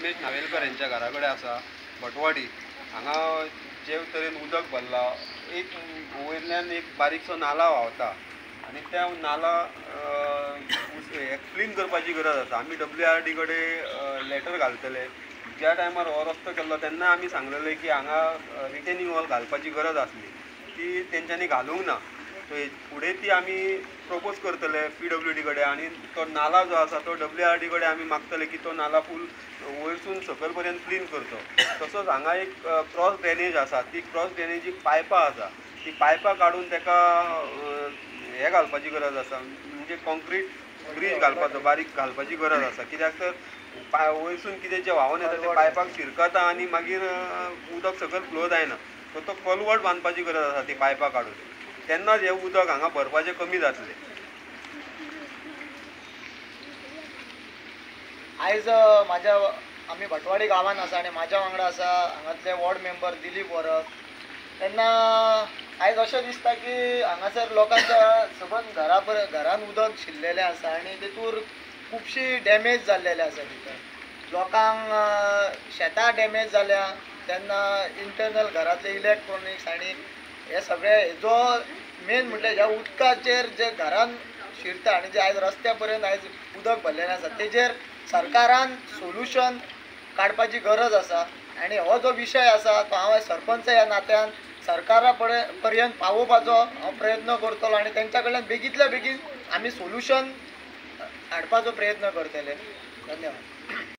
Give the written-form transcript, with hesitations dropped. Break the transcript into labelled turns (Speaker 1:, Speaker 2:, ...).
Speaker 1: उमेश नावेलकर यांच्या घरा कडेन आसा भटवाडी. हांगा जे तरेन उदक भरला, एक वयल्यान एक बारीकसो नाला व्हांवता आनी त्या नाला क्लीन करपाची गरज आसा. आमी WRD कडेन लेटर घालतले. ज्या टायमार हो रस्तो केल्लो तेन्ना आमी सांगलेले की हांगा रिटेनिंग वॉल घालपाची गरज आसली, ती तेंच्यांनी घालूंक ना. सो फुडें ती आमी प्रपोज करतले PWD कडेन आनी तो नाला जो आसा तो WRD कडेन आमी मागतले की तो नाला फूल वयरसून सकयल पर्यंत क्लीन करचो. तसोच हांगा एक क्रॉस ड्रेनेज आसा, ती क्रॉस ड्रेनेजीक पायपां आसा, ती पायपां काडून ताका हें घालपाची गरज आसा, म्हणजे कॉन्क्रीट ब्रीज घालपाचो, बारीक घालपाची गरज आसा. कित्याक तर वयरसून कितें जें व्हांवन येता तें पायपाक शिरकता आनी मागीर उदक सकयल फ्लो जायना. सो तो कलवट बांदपाची गरज आसा ती पायपां काडून, तेन्नाच हें उदक हांगा भरपाचें कमी जातलें.
Speaker 2: आयज म्हाज्या आमी भटवाडी गांवांत आसा आनी म्हाज्या वांगडा आसा हांगातले वॉर्ड मेंबर दिलीप वरक. तेन्ना आयज अशें दिसता की हांगासर लोकांच्या सबंद घरान उदक शिरलेलें आसा आनी तेतूर खुबशी डॅमेज जाल्लेले आसा. भितर लोकांक शेतां डॅमेज जाल्या, तेन्ना इंटरनल घरांतले इलेक्ट्रॉनिक्स आनी हे सगळे जो मेन म्हटल्यार ह्या उदकाचेर जे घरान शिरता आनी जे आयज रस्त्या पर्यंत आयज उदक भरलेलें आसा तेजेर सरकारान सोल्युशन काडपाची गरज आसा. आनी हो जो विशय आसा तो हांव सरपंच ह्या नात्यान सरकारा पर्यंत पावोवपाचो हांव प्रयत्न करतलो आनी तेंच्या कडल्यान बेगींतल्या बेगीन आमी सोल्युशन हाडपाचो प्रयत्न करतले. धन्यवाद.